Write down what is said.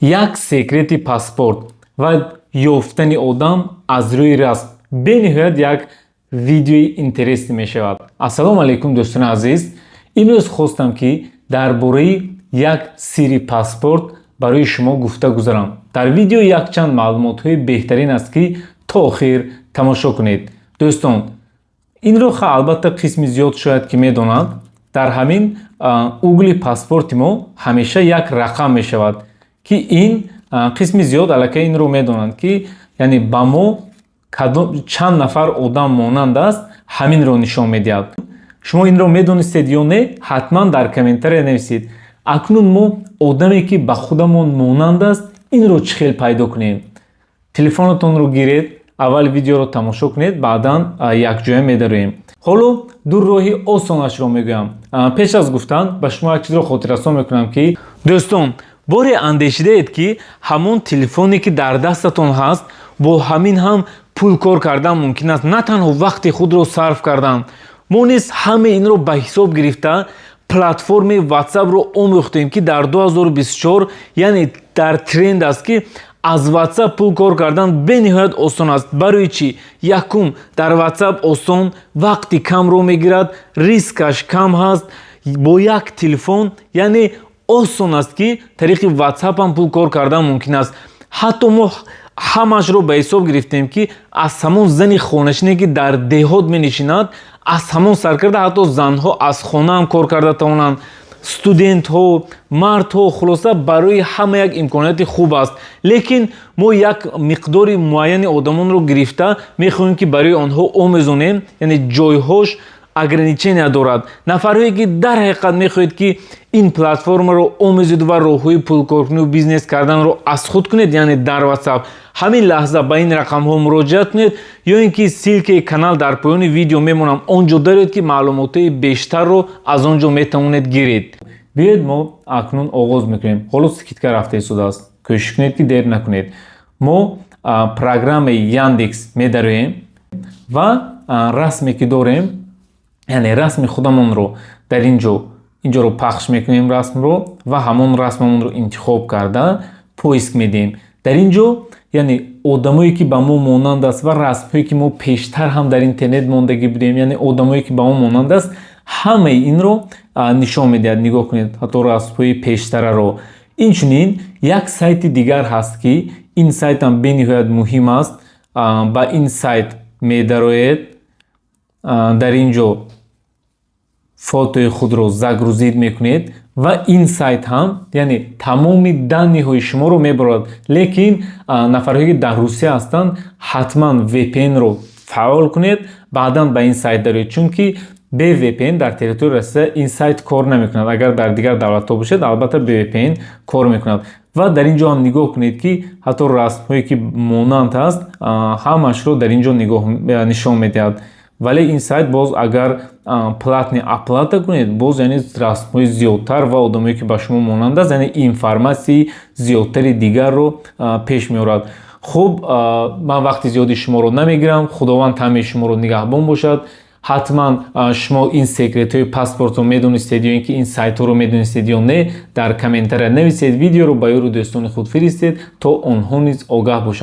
Як секрети паспорт ва ёфтани одам аз рӯи расм. Бениҳоят як видеои интересный мешавад. Ассалому алайкум, дӯстони азиз! Имрӯз хостам, ки дар бораи як сирри паспорт барои шумо гуфта гузарам. Дар видео якчанд маълумотҳои беҳтарин аст, ки то охир тамошо кунед. Дӯстон, инро албатта қисми зиёд шояд ки медонанд. Дар ҳамин угли паспорти мо ҳамеша як рақам мешавад, ки ин қисми зиёд аллакай инро медонанд, ки яъне ба мо чанд нафар одам монанд аст, ҳаминро нишон медиҳад. Шумо инро медонистед ё не? Ҳатман дар комментария нависед. Акнун мо одаме, ки ба худамон монанд аст, инро чӣ хел пайдо кунем? Телефонатонро гиред, аввал видеоро тамошо кунед, баъдан якҷоя медароем. Ҳоло ду роҳи осонашро мегӯям. Пеш аз гуфтан ба шумо як чизро хотиррасон мекунам, ки, дӯстон, боре андешидаед, ки ҳамон телефоне, ки дар дастатон ҳаст, бо ҳамин ҳам пул кор кардан мумкин аст, на танҳо вақти худро сарф кардан? Мо низ ҳамаи инро ба ҳисоб гирифта, платформаи Ватсапро омӯхтем, ки дар 2024, яъне дар тренд аст, ки аз Ватсап пул кор кардан бениҳоят осон аст. Барои чӣ? Якум, дар Ватсап осон, вақти камро мегирад, рискаш кам ҳаст. Бо як телефон, яъне осон аст, ки тариқи Ватсап ҳам пул кор кардан мумкин аст. Ҳатто мо ҳамашро ба ҳисоб гирифтем, ки аз ҳамон зани хонашине, ки дар деҳот менишинад, аз ҳамон сар карда, ҳатто занҳо аз хона ҳам кор карда тавонанд, студентҳо, мардҳо, хулоса, барои ҳама як имконияти хуб аст. Лекин мо як миқдори муайяни одамонро гирифта мехоҳем, ки барои онҳо омӯзонем, яъне ҷойҳош ограничения дорад. Нафарҳое, ки дар ҳақиқат мехоҳед, ки ин платформаро омӯзед ва роҳҳои пулкоркуниву бизнес карданро аз худ кунед, яъне дар Ватсап, ҳамин лаҳза ба ин рақамҳо муроҷиат кунед ё ин ки ссылкаи канал дар поёни видео мемонам, он ҷо даред, ки маълумотҳои бештарро аз он ҷо метавонед гиред. Биёед, мо акнун оғоз мекунем. Ҳоло скидка рафта истодааст, кӯшиш кунед, ки дер накунед. Мо программаи Яндекс медароем ва расме, ки дорем, яъне расми худамонро дар ин ҷо, инҷоро пахш мекунем расмро ва ҳамон расмамонро интихоб карда, поиск медиҳем. Дар ин ҷо, яъне одамое, ки ба мо монанд аст, ва расмҳое, ки мо пештар ҳам дар интернет мондагӣ будем, яъне одамое, ки ба мо монанд аст, ҳамаи инро нишон медиҳад. Нигоҳ кунед, ҳатто расмҳои пештараро. Инчунин як сайти дигар ҳаст, ки ин сайтам бениҳоят муҳим аст. Ба ин сайт медароед, дар ин ҷо фотои худро загрузить мекунед ва ин сайт ҳам, яъне тамоми данныеҳои шуморо мебарад. Лекин нафарҳое, ки дар Русия ҳастанд, ҳатман VPN-ро фаъол кунед, баъдан ба ин сайт дароед, чунки бе VPN дар территорияи Россия ин сайт кор намекунад. Агар дар дигар давлатҳо бошед, албатта, бе VPN кор мекунад. Ва дар ин ҷо ҳам нигоҳ кунед, ки ҳатто расмҳое, ки монанд ҳаст, ҳамашро дар ин ҷо нишон медиҳад. Вале ин сайт боз, агар платный оплата кунед, боз, яъне расмҳои зиёдтар ва одамое, ки ба шумо монанд аст, яъне информатсияи зиёдтари дигарро пеш меорад. Хуб, ман вақти зиёди шуморо намегирам. Худованд ҳамаи шуморо нигаҳбон бошад. Ҳатман шумо ин секретҳои паспортро медонистед ё ин ки ин сайтҳоро медонистед ё не? Дар комментария нависед, видеоро ба ёру дӯстони худ фиристед, то онҳо низ огаҳ бошанд.